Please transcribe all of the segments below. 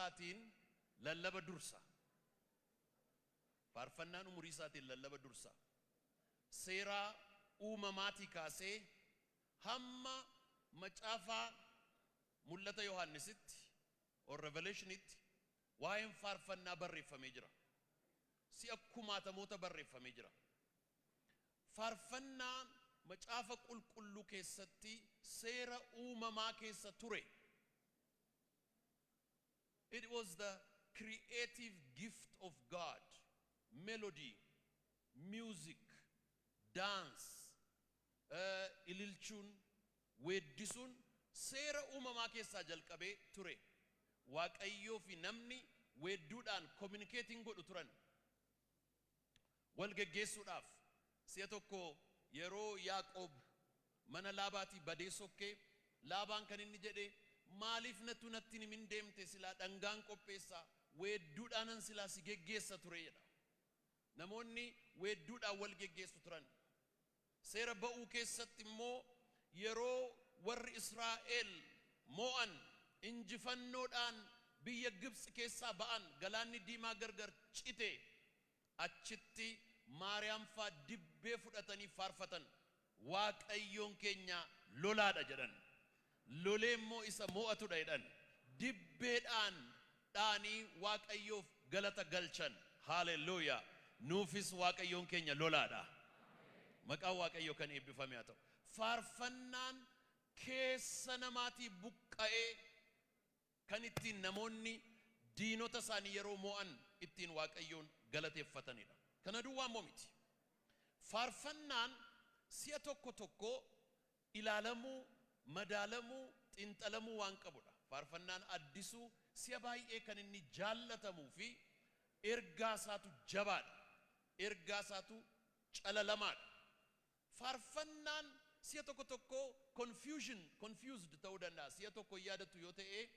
isaatiin lallaba dursa. Faarfannaan umurii isaatiin lallaba dursa. Seera uumamaatii kaasee hamma macaafaa Mul'ata Yohaannisitti or Revelationitti waa'een faarfannaa barreeffamee jira. Si'a kumaatamoota barreeffamee jira. Faarfannaan macaafa qulqulluu keessatti seera uumamaa keessa ture. It was the creative gift of God. Melody, music, dance, ililchuun, weeddisuun seera uumamaa keessaa jalqabee ture. Waaqayyoo fi namni weedduudhaan communicating godhu turan. Wal geggeessuudhaaf si'a tokko yeroo Yaaqoob mana Laabaatii badee sokkee, Laabaan kan inni jedhe, "Maaliif nattu natti himin deemte? Silaa dhangaan qopheessaa, weedduudhaanan silaa si geggeessa ture," jedha. Namoonni weedduudhaan wal geggeessu turan. Seera ba'uu keessatti immoo yeroo warri Israa'el mo'an, injifannoodhaan biyya Gibxi keessaa ba'an, galaanni diimaa gargar cite, achitti Maariyaam faa dibbee fudhatanii faarfatan. "Waaqayyoon keenya lolaadha," jedhan. "Lolee immoo isa mo'atudha," jedhan. Dibbeedhaan dhaanii Waaqayyoof galata galchan. Haalelluuyaa! Nuufis Waaqayyoon keenya lolaadha. Maqaan Waaqayyoo kan eebbifame haa ta'u. Faarfannaan keessa namaatii buqqa'ee kan ittiin namoonni diinota isaanii yeroo mo'an ittiin Waaqayyoon galateeffatanidha. Kana duwwaa immoo miti. Faarfannaan si'a tokko tokko ilaalamuu, madaalamuu, xiinxalamuu waan qabudha. Faarfannaan addisuu si'a baay'ee kan inni jaallatamuu fi ergaa isaatu jabaadha. Ergaa isaatu calalamaadha. Faarfannaan si'a tokko tokko confusion, confused ta'uu danda'a. Si'a tokko yaadattu yoo ta'e,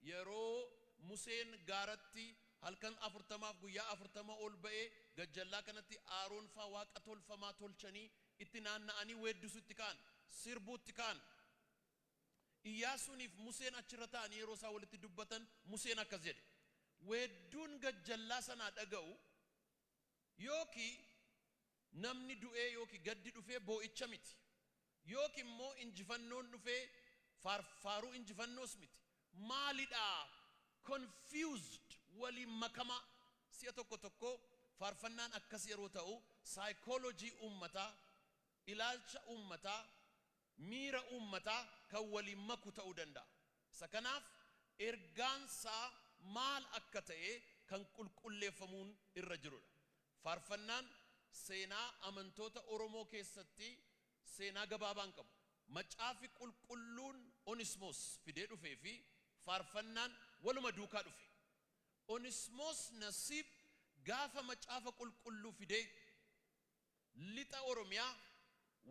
yeroo Museen gaaratti halkan 40f guyyaa 40 ol ba'ee, gajjallaa kanatti Aaroon faa waaqa tolfamaa tolchanii itti naanna'anii weeddisuutti ka'an, sirbuutti ka'an. Iyyaasuuniif Museen achirra ta'anii yeroo isaan walitti dubbatan, Museen akkas jedhe: "Weedduun gajjallaa sanaa dhaga'u yookiin namni du'ee yookiin gaddi dhufee boo'icha miti, yookiin immoo injifannoon dhufee faarfaaruu injifannoos miti. Maalidhaa?" Confused, waliin makama. Si'a tokko tokko faarfannaan akkas yeroo ta'u, saayikoolojii uummataa, ilaalcha uummataa, miira uummataa kan waliin maku ta'uu danda'a. Isa kanaaf ergaansaa maal akka ta'e kan qulqulleeffamuun irra jirudha. Faarfannaan seenaa amantoota Oromoo keessatti seenaa gabaabaan qabu. Macaafi qulqulluun Onismoos fidee dhufee fi faarfannaan waluma duukaa dhufe. Onismoos Nasiib gaafa macaafa qulqulluu fidee lixa Oromiyaa,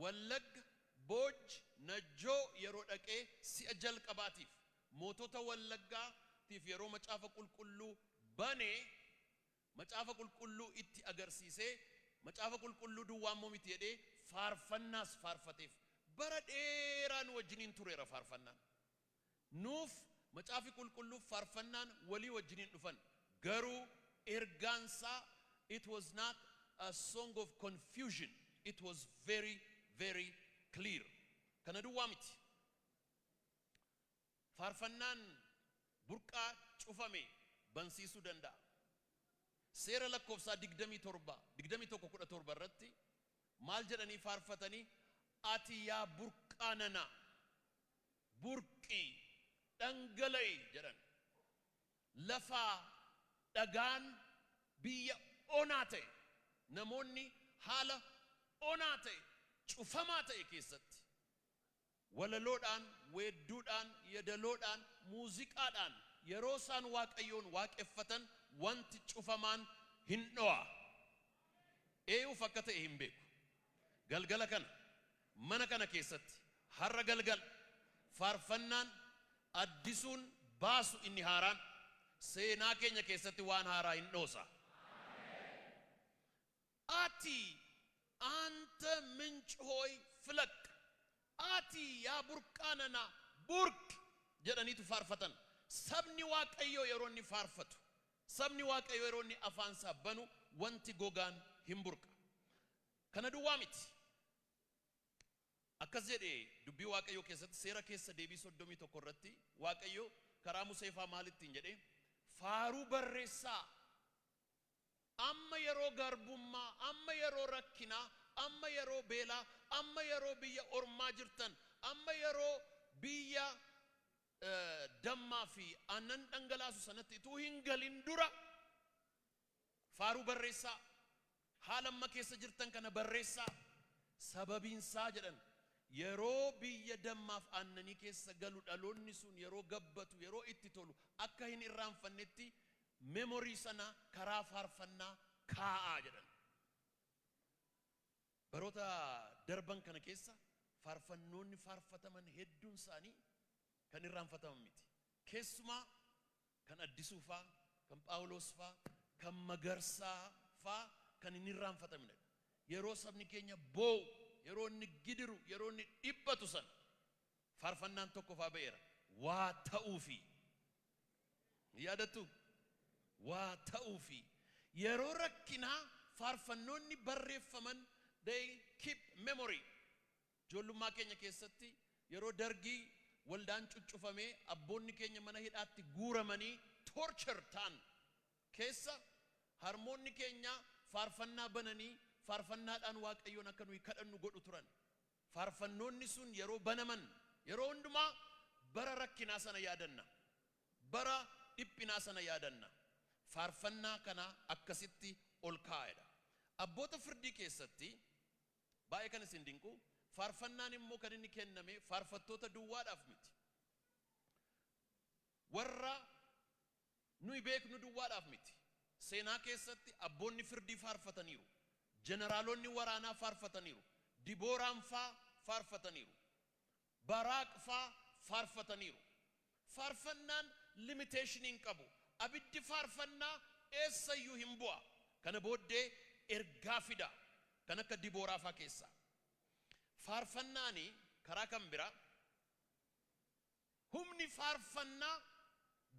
Wallagga, Booj, Najjoo yeroo dhaqee si'a jalqabaatiif mootota Wallaggaatiif yeroo macaafa qulqulluu banee, macaafa qulqulluu itti agarsiisee, macaafa qulqulluu duwwaa immoo miti jedhee faarfannaas faarfateef, bara dheeraa nu wajjiniin tureera faarfannaan. Nuuf macaafi qulqulluu faarfannaan walii wajjiniin dhufan, garuu ergaansaa, it was not a song of confusion, it was very, very clear. Kana duwwaa miti. Faarfannaan burqaa cufame bansiisuu danda'a. Seera lakkoofsaa 27, 21:17 irratti maal jedhanii faarfatanii? "Ati yaa burqaa nana, burqii dhangala'i," jedhan. Lafaa dhagaan biyya onaa ta'e, namoonni haala onaa ta'e, cufamaa ta'e keessatti walaloodhaan, weedduudhaan, yedaloodhaan, muuziqaadhaan yeroo isaan Waaqayyoon waaqeffatan, wanti cufamaan hin dho'a. Eeyuuf akka ta'e hin beeku. Galgala kana mana kana keessatti, har'a galgal, faarfannaan addisuun baasu inni haaraan seenaa keenya keessatti waan haaraa hin dhoosa. "Ati አንተ ምንጭ ሆይ ፍለቅ፣ ati yaa burqaa nana burqi," jedhaniitu faarfatan. Sabni Waaqayyoo yeroo inni faarfatu, sabni Waaqayyoo yeroo inni afaansaa banu, wanti gogaan hin burqa. Kana duwwaa miti. Akkas jedhee dubbii Waaqayyoo keessatti, Seera Keessa Deebii 31 irratti, Waaqayyo karaa Museefaa maalittiin jedhee? Faaruu barreessaa. Amma yeroo garbummaa, amma yeroo rakkinaa, amma yeroo beelaa, amma yeroo biyya ormaa jirtan, amma yeroo biyya dammaa fi aannan dhangalaasu sanatti ituu hin galin dura faaruu barreessaa. Haala amma keessa jirtan kana barreessaa. Sababiinsaa jedhan, yeroo biyya dammaaf aannanii keessa galu dhaloonni sun yeroo gabbatu, yeroo itti tolu akka hin irraanfannetti memory sana karaa faarfannaa kaa'aa jedhan. Baroota darban kana keessa faarfannoonni faarfataman hedduun isaanii kan irraanfataman miti. Keessumaa kan Addisuu faa, kan Phaawulos faa, kan Magarsaa faa kan hin irraanfatamnedha. Yeroo sabni keenya boo'u, yeroo inni gidiru, yeroo inni dhiphatu sana faarfannaan tokko faa ba'eera. Waa ta'uufi. Yaadattu? Waa ta'uufi. Yeroo rakkinaa faarfannoonni barreeffaman, they keep memory. Ijoollummaa keenya keessatti yeroo Dargii waldaan cuccufamee, abboonni keenya mana hidhaatti guuramanii torture ta'an keessa, harmoonni keenya faarfannaa bananii faarfannaadhaan Waaqayyoon akka nuyi kadhannu godhu turan. Faarfannoonni sun yeroo banaman yeroo hundumaa bara rakkinaa sana yaadanna. Bara dhiphinaa sana yaadanna. Faarfannaa kana akkasitti ol kaa'edha. Abboota Firdii keessatti baay'ee kan isin dinqu, faarfannaan immoo kan inni kenname faarfattoota duwwaadhaaf miti. Warra nuyi beeknu duwwaadhaaf miti. Seenaa keessatti abboonni firdii faarfataniiru. Jeneraalonni waraanaa faarfataniiru. Dibooraan faa faarfataniiru. Baraaq faa faarfataniiru. Faarfannaan limitation hin qabu. Abiddi faarfannaa eessayyuu hin bu'a. Kana booddee ergaa fida. Kan akka Dibooraa faa keessaa. Faarfannaani karaa kan biraa, humni faarfannaa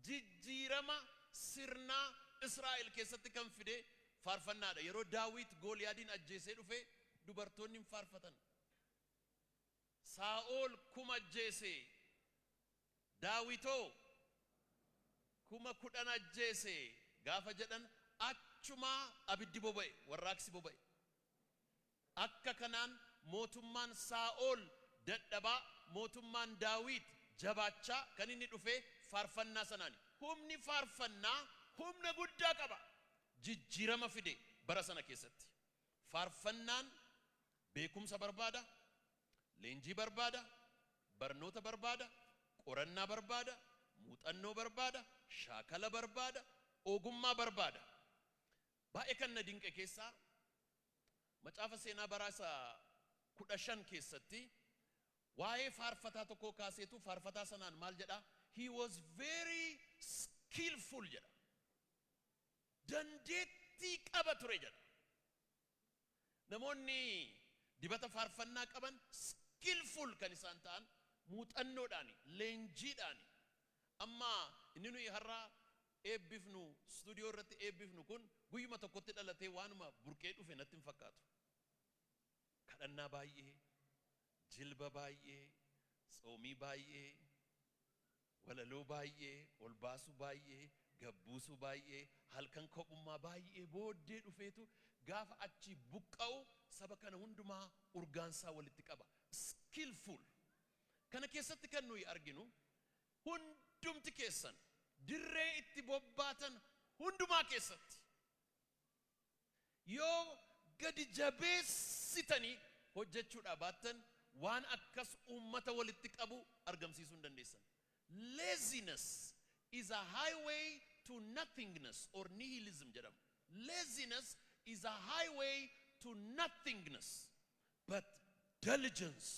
jijjiirama sirnaa Israa'el keessatti kan fide faarfannaadha. Yeroo Daawit Gooliyaadiin ajjeesee dhufe dubartoonni hin faarfatan. Saa'ol 1000 ajjeese. Daawitoo 10,000 ajjeese gaafa jedhan achumaa abiddi boba'e, warraaqsi boba'e. Akka kanaan mootummaan Saa'ol dadhabaa, mootummaan Daawit jabaachaa kan inni dhufe faarfannaa sanaani. Humni faarfannaa humna guddaa qaba. Jijjiirama fide bara sana keessatti. Faarfannaan beekumsa barbaada, leenjii barbaada, barnoota barbaada, qorannaa barbaada, muuxannoo barbaada, shaakala barbaada, ogummaa barbaada. Baay'ee kan na dinqe keessaa, macaafa Seenaa baraa isa 15 keessatti waa'ee faarfataa tokkoo kaaseetu faarfataa sanaan maal jedha? "He was very skillful" jedha. Dandeettii qaba ture jedha. Namoonni dibata faarfannaa qaban skillful kan isaan ta'an muuxannoodhaani, leenjiidhaani. Amma inni nuyi har'a eebbifnu, stuudiyoo irratti eebbifnu kun guyyuma tokkotti dhalatee waanuma burqee dhufe natti hin fakkaatu. Kadhannaa baay'ee, jilba baay'ee, tsoomii baay'ee, walaloo baay'ee, ol baasuu baay'ee, gabbuusuu baay'ee, halkan kophummaa baay'ee booddee dhufeetu gaafa achi buqqa'u saba kana hundumaa urgaansaa walitti qaba. Skillful. Kana keessatti kan nuyi arginu, hundumti keessan dirree itti bobbaatan hundumaa keessatti yoo gadi jabeessitanii hojjechuudhaa baattan waan akkas uummata walitti qabu argamsiisuu hin dandeessan. Laziness is a highway to nothingness or nihilism jedhamu. Laziness is a highway to nothingness, but diligence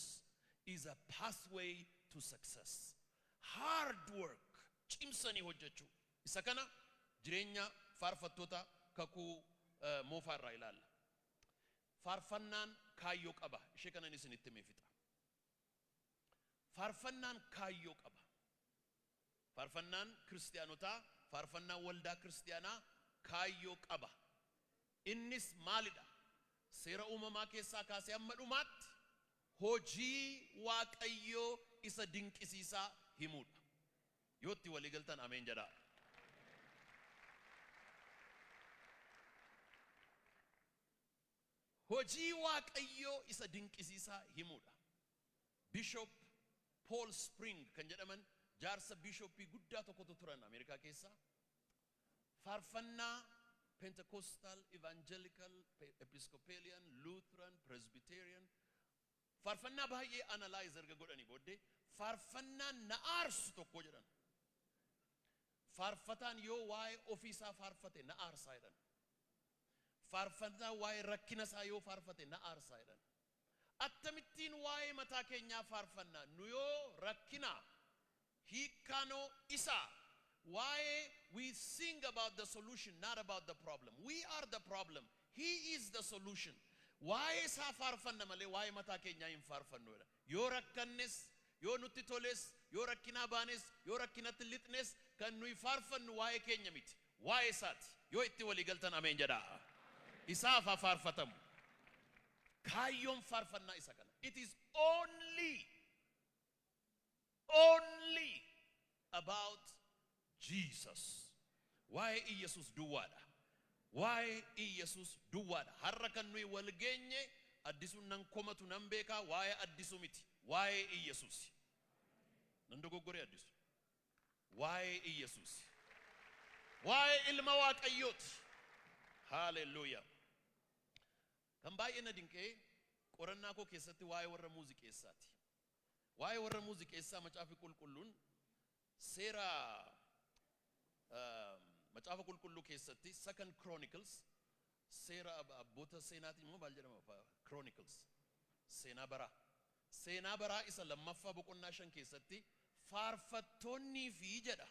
is a pathway to success. Hard work, cimsanii hojjechuu. Isa kana jireenya faarfattoota Kakuu Moofaa irraa ilaalla. Faarfannaan kaayyoo qaba. Ishee kanan isinitti himee fixa. Faarfannaan kaayyoo qaba. Faarfannaan kiristaanotaa, faarfannaan waldaa kiristaanaa kaayyoo qaba. Innis maalidha? Seera uumamaa keessaa kaasee hamma dhumaatti hojii Waaqayyoo isa dinqisiisaa himuudha. Yoo itti walii galtan ameen jedhaa. Hojii Waaqayyoo isa dinqisiisaa himuudha. Bishop Paul Spring kan jedhaman jaarsa bishopii guddaa tokkotu turan Ameerikaa keessaa. Faarfannaa Pentecostal, Evangelical, Episcopalian, Lutheran, Presbyterian faarfannaa baay'ee analyze erga godhanii booddee faarfannaan na aarsu tokko jedhan. Faarfataan yoo waa'ee ofiisaa faarfate na aarsaa jedhan. Faarfataan waa'ee rakkina isaa yoo faarfate na aarsaa jedhan. Akkamittiin waa'ee mataa keenyaa faarfannaa nu yoo rakkina hiikkaanoo isaa waa'ee, we sing about the solution, not about the problem. We are the problem. He is the solution. Waa'ee isaa faarfanna malee waa'ee mataa keenyaa hin faarfannu jedha. Yoo rakkannes, yoo nutti toles, yoo rakkinaa baanes, yoo rakkinatti lixnes, kan nuyi faarfannu waa'ee keenya miti, waa'ee isaati. Yoo itti walii galtan ameen jedhaa. Isaaf haa faarfatamu. Kaayyoon faarfannaa isa kana. It is only about Jesus. Waa'ee Iyesus duwwaadha. Waa'ee Iyesus duwwaadha. Har'a kan nuyi wal geenye, Addisuun nan komatu nan beekaa, waa'ee Addisuu miti, waa'ee Iyesus. Nan dogoggoree, Addisu? Waa'ee Iyesus, waa'ee ilma Waaqayyooti. Haaleluyyaa. Kan baay'ee na dinqee qorannaa koo keessatti waa'ee warra muuziqeessaati. Waa'ee warra muuziqeessaa Macaafi Qulqulluun seera Macaafa Qulqulluu keessatti, Second Chronicles, seera abboota seenaatiin immoo maal jedhama, Chronicles, seenaa baraa isa lammaffaa boqonnaa 5 keessatti faarfattoonnii fi jedha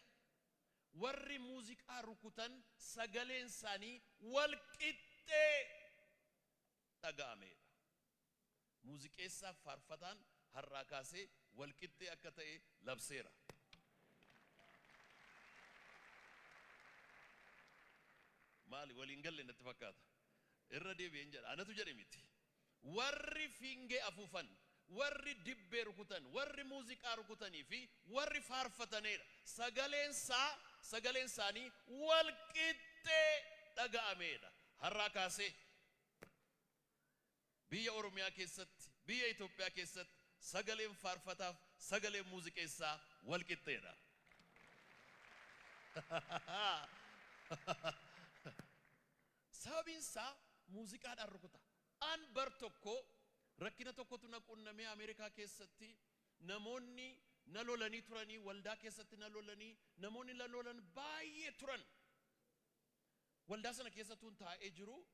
warri muuziqaa rukutan sagaleen isaanii wal qixxee dhaga'ameedha. Muuziqeessaaf faarfataan har'aa kaasee wal qixxee akka ta'e labseera. Maali, waliin galle natti fakkaata. Irra deebi'een jedha, anatu jedhe miti. Warri fiingee afuufan, warri dibbee rukutan, warri muuziqaa rukutanii fi warri faarfataneedha. Sagaleen isaanii wal qixxee dhaga'ameedha. Har'aa kaasee biyya Oromiyaa keessatti, biyya Itoophiyaa keessatti sagaleen faarfataaf sagaleen muuziqeessaa wal qixxeedha. Sababiin isaa muuziqaadhaan rukuta. An bar tokko rakkina tokkotu na qunnamee Ameerikaa keessatti. Namoonni na lolanii turanii, waldaa keessatti na lolanii, namoonni na lolan baay'ee turan. Waldaa sana keessattuun taa'ee jiru,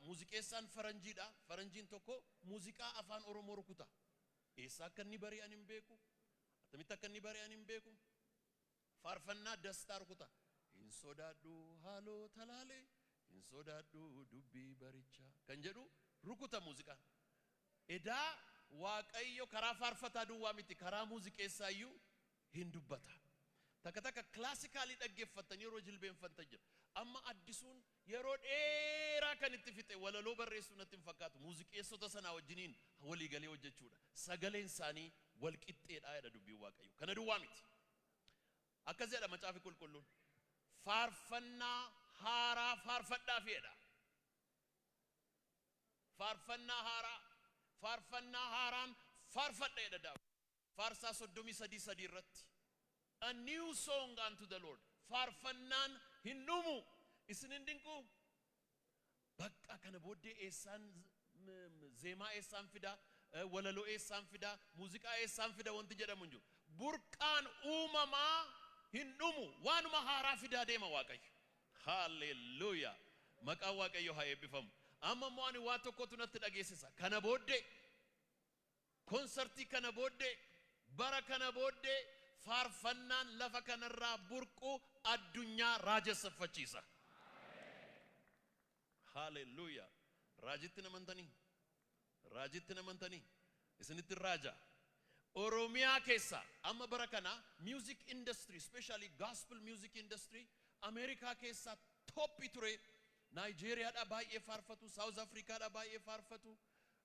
muuziqeessaan faranjiidha. Faranjiin tokko muuziqaa afaan Oromoo rukuta. Eessaa akka inni bari'an hin beeku. Attamitti akka inni bari'an hin beeku. Faarfannaa dastaa rukuta. Hin sodaadhu haaloo talaalee, hin sodaadhu dubbii barichaa kan jedhu rukuta muuziqaan. Edaa Waaqayyo karaa faarfataa duwwaa miti, karaa muuziqeessaa iyyuu hin dubbata. Takka takka classicalii dhaggeeffatanii yeroo jilbeenfattan jira. Amma Addisuun yeroo dheeraa kan itti fixe walaloo barreessuu natti hin fakkaatu. Muuziqeessota sanaa wajjiniin walii galee hojjechuudha. Sagaleen isaanii wal qixxeedha jedha dubbiin Waaqayyo. Kana duwwaa miti. Akkas jedha Macaafi Qulqulluun. Faarfannaa haaraa faarfadhaa jedha. Faarfannaa haaraa. Faarfannaa haaraan faarfadha jedha Daawit. Faarsaa 33:3 irratti. A new song unto the Lord. Faarfannaan hin dhumu. Isin hin dinqu? Bakka kana booddee eessaan zeemaa eessaan fidaa, walaloo eessaan fidaa, muuziqaa eessaan fida wanti jedhamu hin jiru. Burqaan uumamaa hin dhumu. Waanuma haaraa fidaa deema Waaqayyo. Haalleluuyaa. Maqaan Waaqayyo haa eebbifamu. Amma immoo ani waa tokkotu natti dhageessisa. Kana booddee, konsartii kana booddee, bara kana booddee faarfannaan lafa kanarraa burqu addunyaa raajeffachiisa. Haalleluuyaa. Raajitti namantanii? Raajitti namantanii? Isinitti raaja. Oromiyaa keessa amma bara kana music industry, especially gospel music industry, Ameerikaa keessaa top ture. Naayijeeriyaadhaa baay'ee faarfatu, South Afrikaadhaa baay'ee faarfatu,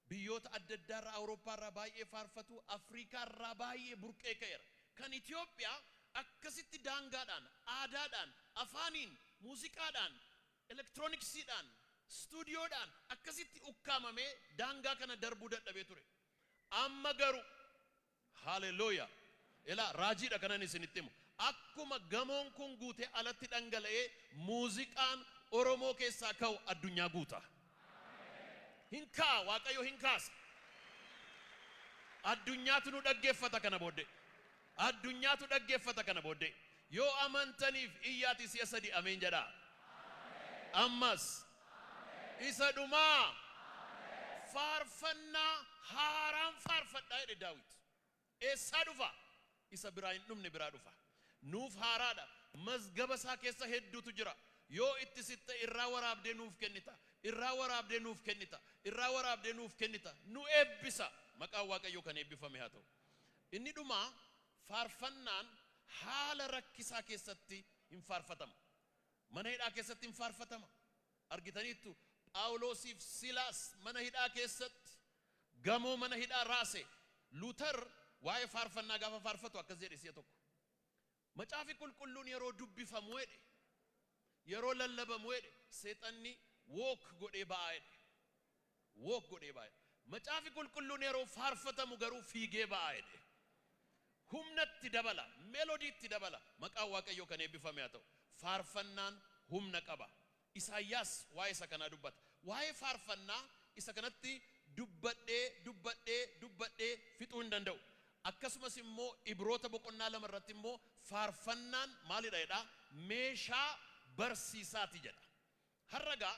biyyoota adda addaarraa, Awurooppaarraa baay'ee faarfatu, Afrikaarraa baay'ee burqee ka'eera. Kan Itoophiyaa akkasitti daangaadhaan, aadaadhaan, afaaniin, muuziqaadhaan, elektirooniksiidhaan, stuudiyoodhaan akkasitti ukkaamamee daangaa kana darbuu dadhabee ture. Amma garuu, haleluuyaa, ilaa raajiidha kanan isinitti himu. Akkuma gamoon kun guutee alatti dhangala'ee, muuziqaan Oromoo keessaa ka'u addunyaa guuta. Hin ka'a, Waaqayyo hin kaasa. Addunyaatu nu dhaggeeffata kana booddee. Addunyaatu dhaggeeffata kana booddee. Yoo amantaniif iyyaati si'a sadi ameen jedhaa. Ammas isa dhumaa, faarfannaa haaraan faarfadhaa jedhe Daawit. Eessaa dhufa? Isa biraa hin dhumne biraa dhufa. Nuuf haaraadha. Mazgaba isaa keessa hedduutu jira. Yoo itti sitte irraa waraabdee nuuf kennita. Irraa waraabdee nuuf kennita. Irraa waraabdee nuuf kennita. Nu eebbisa. Maqaan Waaqayyoo kan eebbifame haa ta'u. Inni dhumaa, faarfannaan haala rakkisaa keessatti hin faarfatama. Mana hidhaa keessatti hin faarfatama. Argitaniittu, Phaawulosiif Silaas mana hidhaa keessatti gamoo mana hidhaa raase. Luuter waa'ee faarfannaa gaafa faarfatu akkas jedhe si'a tokko. Macaafi qulqulluun yeroo dubbifamu jedhe, yeroo lallabamu jedhe, seexanni walk godhee ba'aa jedhe. Walk godhee ba'aa jedhe. Macaafi qulqulluun yeroo faarfatamu garuu fiigee ba'aa jedhe. Humnatti dabala, melodiitti dabala. Maqaan Waaqayyoo kan eebbifame haa ta'u. Faarfannaan humna qaba. Isaayyaas waa'ee isa kanaa dubbata. Waa'ee faarfannaa isa kanatti dubbadhee, dubbadhee, dubbadhee fixuu hin danda'u. Akkasumas immoo Ibroota boqonnaa 2 irratti immoo faarfannaan maalidha jedha? Meeshaa barsiisaati jedha. Har'a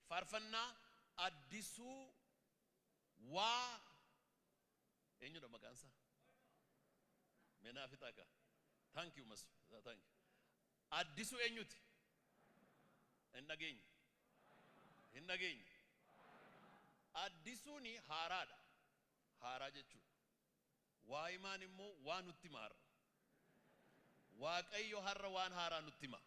faarfannaa Addisuu waa eenyudha maqaan isaa? Mee fixaa kaa. Thank you, mas. Thank you. Addisuu eenyuti? Hin dhageenye. Hin dhageenye. Addisuuni haaraadha. Haaraa jechuudha. Waa'imaan immoo waa nutti hima har'a. Waaqayyo har'a waan haaraa nutti hima.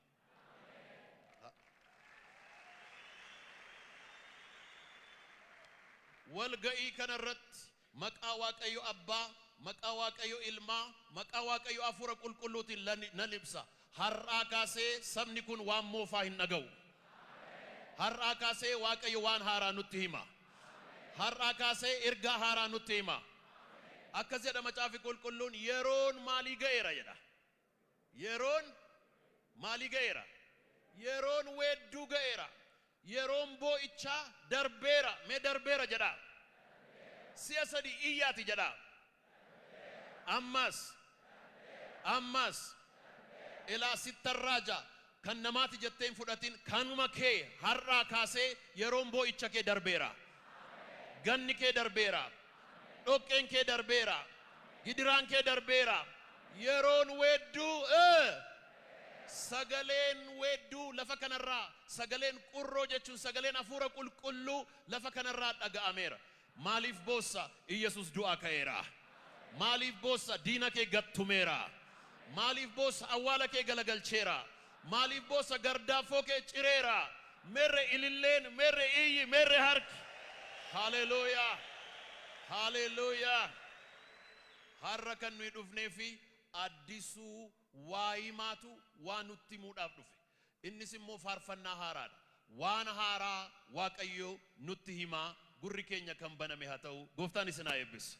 Walga'ii kanarratti maqaa Waaqayyo Abbaa, maqaa Waaqayyo Ilmaa, maqaa Waaqayyo Hafuura Qulqulluutiin nan ibsa. Har'aa kaasee sabni kun waan moofaa hin dhaga'u. Har'aa kaasee Waaqayyo waan haaraa nutti hima. Har'aa kaasee ergaa haaraa nutti hima. Akkas jedha Macaafi Qulqulluun, yeroon maalii ga'eera jedha. Yeroon maalii ga'eera? Yeroon weedduu ga'eera. Yeroon boo'ichaa darbeera. Mee darbeera jedha. Si'a sadi iyyaati jedha. Ammas. Ammas. Ilaa sittarraaja kan namaati jettee hin fudhatin, kanuma kee har'aa kaasee yeroon boo'icha kee darbeera. Ganni kee darbeera. Dhoqqeen kee darbeera. Gidiraan kee darbeera. Yeroon weedduu, sagaleen weedduu lafa kanarraa, sagaleen qurroo jechuun sagaleen hafuura qulqulluu lafa kanarraa dhaga'ameera. Maaliif boossa? Iyyasuus du'aa ka'eera. Maaliif boossa? Diina kee gattumeera. Maaliif boossa? Awwaala kee galagalcheera. Maaliif boossa? Gardaafoo kee cireera. Meerre ililleen, meerre iyyi, meerre harki? Haleluuyaa! Haleluuyaa! Har'a kan nuyi dhufnee fi Addisuu Waayimaatu waa nutti himuudhaaf dhufe. Innis immoo faarfannaa haaraadha. Waan haaraa Waaqayyo nutti himaa, gurri keenya kan baname haa ta'u. Gooftaan isin haa eebbisu.